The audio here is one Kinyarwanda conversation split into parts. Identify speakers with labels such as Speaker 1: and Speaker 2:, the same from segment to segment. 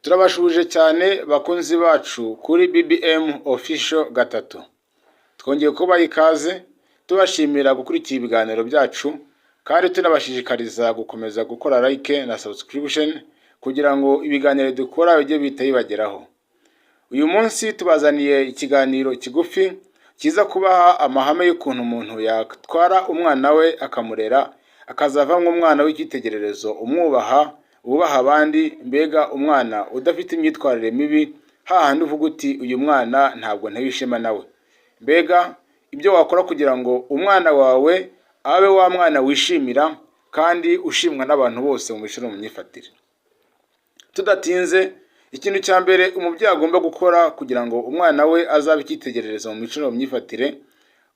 Speaker 1: Turabasuhuje cyane bakunzi bacu kuri BBM Official gatatu. Twongeye kubaha ikaze, tubashimira gukurikira ibiganiro byacu kandi tunabashishikariza gukomeza gukora like na subscription kugira ngo ibiganiro dukora bijye bihita bibageraho. Uyu munsi tubazaniye ikiganiro kigufi kiza kubaha amahame y'ukuntu umuntu yatwara umwana we akamurera akazavamo umwana w'icyitegererezo, umwubaha, wubaha abandi, mbega umwana udafite imyitwarire mibi, hahandi uvuga uti: "Uyu mwana ntabwo ntewe ishema nawe." Mbega ibyo wakora kugira ngo umwana wawe abe wa mwana wishimira kandi ushimwa n'abantu bose mu mico no mu myifatire. Tudatinze, ikintu cya mbere umubyeyi agomba gukora kugira ngo umwana we azabe icyitegererezo mu mico no mu myifatire,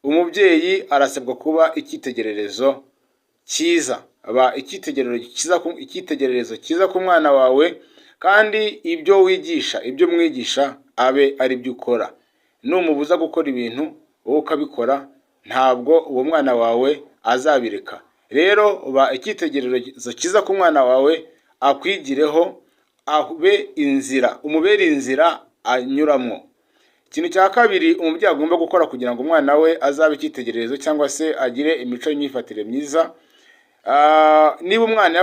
Speaker 1: umubyeyi arasabwa kuba icyitegererezo cyiza. Ba icyitegererezo cyiza ku mwana wawe, kandi ibyo wigisha, ibyo umwigisha, abe ari byo ukora. Numubuza gukora ibintu wowe ukabikora, ntabwo uwo mwana wawe azabireka. Rero ba icyitegererezo cyiza ku mwana wawe, akwigireho, abe inzira, umubere inzira anyuramo. Ikintu cya kabiri umubyeyi agomba gukora kugira ngo umwana we azabe icyitegererezo cyangwa se agire imico n'imyifatire myiza, niba umwana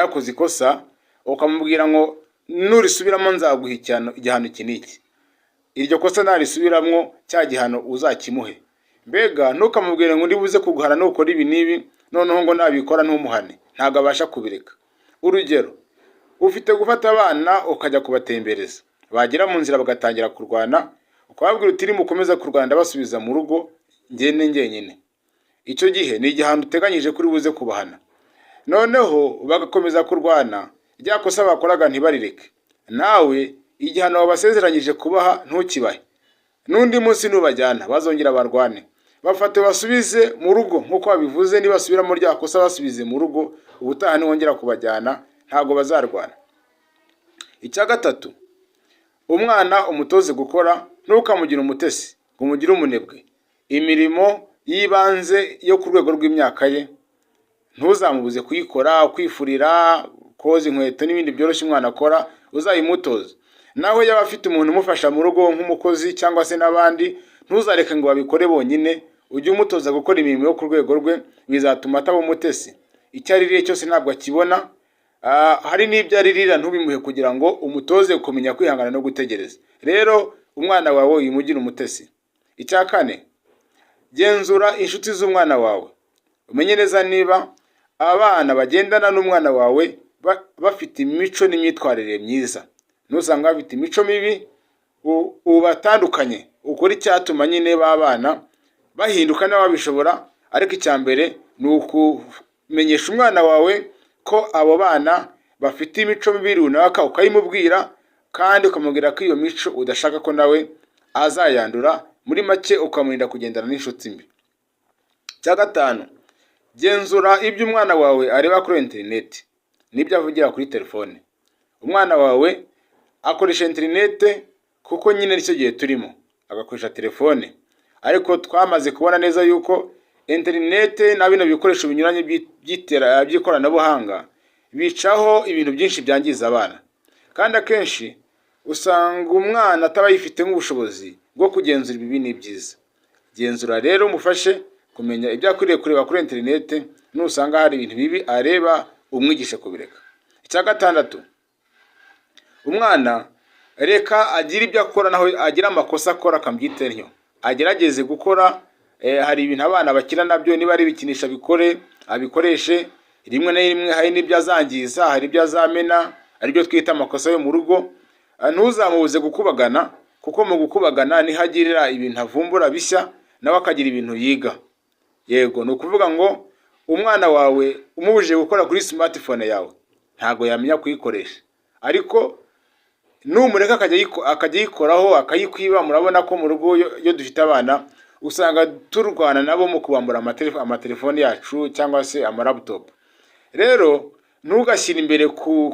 Speaker 1: yakoze ikosa, ukamubwira ngo: "Nurisubiramo nzaguha igihano iki n'iki," iryo kosa narisubiramo cya gihano uzakimuhe. Mbega ntukamubwire ngo: "Ndibuze kuguhana nukora ibi n'ibi," noneho ngo nabikora ntumuhane, ntabwo abasha kubireka. Urugero, ufite gufata abana ukajya kubatembereza, bagera mu nzira bagatangira kurwana, ukababwira uti: "Nimukomeza kurwana ndabasubiza mu rugo ngende njyenyine." Icyo gihe ni igihano uteganyije kuri buze kubahana. Noneho bagakomeza kurwana, rya kosa bakoraga ntibarireke, nawe igihano wabasezeranyije kubaha ntukibahe. N'undi munsi nubajyana bazongera barwane, bafate basubize mu rugo nk'uko babivuze. Nibasubiramo rya kosa basubize mu rugo, ubutaha niwongera kubajyana ntabwo bazarwana. Icya gatatu, umwana umutoze gukora, ntukamugire umutesi ngo umugire umunebwe. Imirimo y'ibanze yo ku rwego rw'imyaka ye ntuzamubuze kuyikora: kwifurira, koza inkweto n'ibindi byoroshye umwana akora, uzayimutoze. Naho yaba afite umuntu umufasha mu rugo nk'umukozi cyangwa se n'abandi, ntuzareke ngo babikore bonyine, ujye umutoza gukora imirimo yo ku rwego rwe. Bizatuma ataba umutesi. Icyo aririye cyose ntabwo akibona. Hari n'ibyo aririra ntubimuhe, kugira ngo umutoze kumenya kwihangana no gutegereza. Rero umwana wawe wimugire umutesi. Icya kane, genzura inshuti z'umwana wawe, umenye neza niba abana bagendana n'umwana wawe bafite imico n'imyitwarire myiza. Nusanga bafite imico mibi, ubatandukanye, ukore icyatuma nyine b'abana bahinduka niba babishobora. Ariko icya mbere ni ukumenyesha umwana wawe ko abo bana bafite imico mibi runaka, ukayimubwira kandi ukamubwira ko iyo mico udashaka ko nawe azayandura. Muri make, ukamurinda kugendana n'inshuti mbi. Icya gatanu, genzura ibyo umwana wawe areba kuri interineti n'ibyo avugira kuri telefone. Umwana wawe akoresha interineti kuko nyine nicyo gihe turimo, agakoresha telefone, ariko twamaze kubona neza yuko interineti na bino bikoresho binyuranye by'ikoranabuhanga bicaho ibintu byinshi byangiza abana, kandi akenshi usanga umwana ataba yifitemo ubushobozi bwo kugenzura ibibi n'ibyiza. Genzura rero, umufashe kumenya ibyo akwiriye kureba kuri interineti. Nusanga hari ibintu bibi areba, umwigishe kubireka. Icya gatandatu, umwana reka agire ibyo akora, naho agira amakosa akora akabyita ntyo, agerageze gukora. Hari ibintu abana bakina nabyo, niba ari ibikinisha bikore, abikoreshe. Rimwe na rimwe hari n'ibyo azangiza, hari ibyo azamena, aribyo twita amakosa yo mu rugo. Ntuzamubuze gukubagana, kuko mu gukubagana niho agirira ibintu avumbura bishya, nawe akagira ibintu yiga. Yego, ni ukuvuga ngo umwana wawe umubujije gukora kuri smartphone yawe ntabwo yamenya kuyikoresha, ariko numureka akajya ayikoraho akayikwiba. Murabona ko mu rugo iyo dufite abana usanga turwana nabo mu kubambura amatelefoni yacu cyangwa se ama laptop. Rero ntugashyire imbere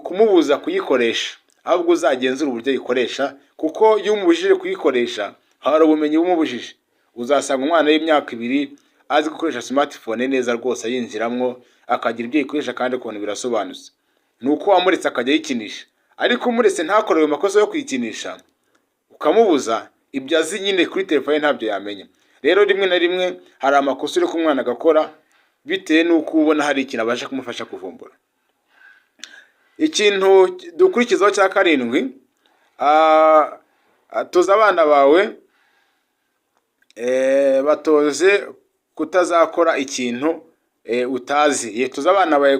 Speaker 1: kumubuza kuyikoresha, ahubwo uzagenzure uburyo ayikoresha, kuko iyo umubujije kuyikoresha hari ubumenyi bumubujije. Uzasanga umwana w'imyaka 2 azi gukoresha smartphone neza rwose, ayinjiramwo akagira ibyo ayikoresha kandi ukabona birasobanutse. Ni uko wamuretse akajya ayikinisha. Ariko umuretse ntakore ayo makosa yo kuyikinisha, ukamubuza ibyo azi nyine kuri telefone, ntabyo yamenya. Rero rimwe na rimwe hari amakosa uri umwana agakora bitewe n'uko ubona hari ikintu abasha kumufasha kuvumbura. Ikintu dukurikizaho cya karindwi, toza abana bawe, batoze kutazakora ikintu utazi. Toza abana bawe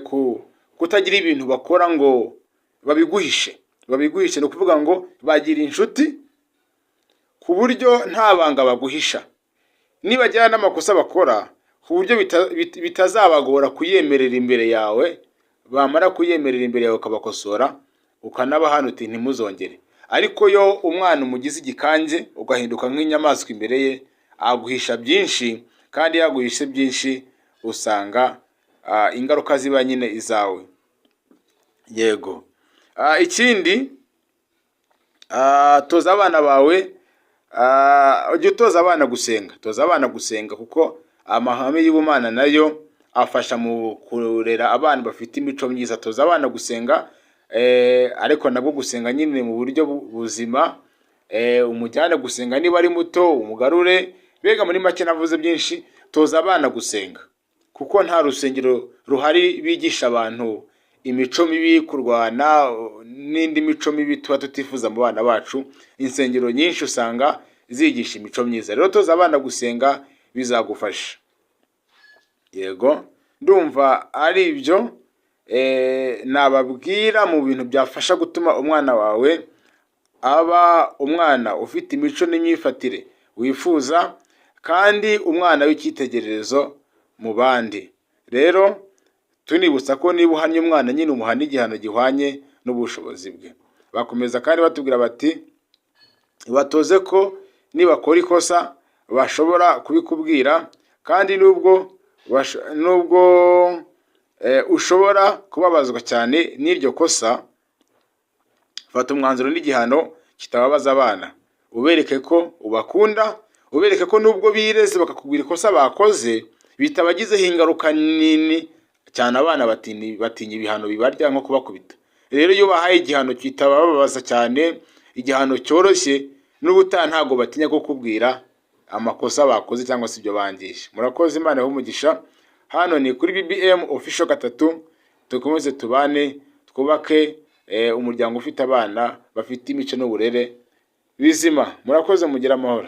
Speaker 1: kutagira ibintu bakora ngo babiguhishe. Babiguhishe ni ukuvuga ngo bagira inshuti ku buryo nta banga baguhisha. Nibagira n'amakosa bakora ku buryo bitazabagora kuyemerera imbere yawe, bamara kuyemerera imbere yawe ukabakosora, ukanabahana uti: "Ntimuzongere." Ariko yo umwana umugize igikange, ugahinduka nk'inyamaswa imbere ye, aguhisha byinshi, kandi iyo aguhishe byinshi usanga ingaruka ziba nyine izawe. Yego. Ikindi, toza abana bawe, ujye utoza abana gusenga. Toza abana gusenga kuko amahame y'ubumana nayo afasha mu kurera abana bafite imico myiza. Toza abana gusenga, ariko nabwo gusenga nyine mu buryo buzima, umujyane gusenga niba ari muto, umugarure. Mbega muri make navuze byinshi. Toza abana gusenga kuko nta rusengero ruhari bigisha abantu imico mibi, kurwana n'indi mico mibi tuba tutifuza mu bana bacu. Insengero nyinshi usanga zigisha imico myiza. Rero toza abana gusenga, bizagufasha. Yego, ndumva ari ibyo nababwira mu bintu byafasha gutuma umwana wawe aba umwana ufite imico n'imyifatire wifuza, kandi umwana w'icyitegererezo mu bandi. Rero tunibutsa ko niba uhannye umwana nyine, umuhana igihano gihwanye n'ubushobozi bwe. Bakomeza kandi batubwira bati: "Batoze ko nibakora ikosa bashobora kubikubwira, kandi nubwo ushobora kubabazwa cyane n'iryo kosa, fata umwanzuro n'igihano kitababaza abana. Ubereke ko ubakunda, ubereke ko nubwo bireze bakakubwira ikosa bakoze, bitabagizeho ingaruka nini cyane." Abana batinya ibihano bibarya nko kubakubita. Rero iyo bahaye igihano kitabababaza cyane, igihano cyoroshye, n'ubutaha ntabwo batinya kukubwira amakosa bakoze cyangwa se ibyo bangije. Murakoze, Imana ibahe umugisha. Hano ni kuri BBM Official 3. Dukomeze tubane, twubake umuryango ufite abana bafite imico n'uburere bizima. Murakoze, mugire amahoro.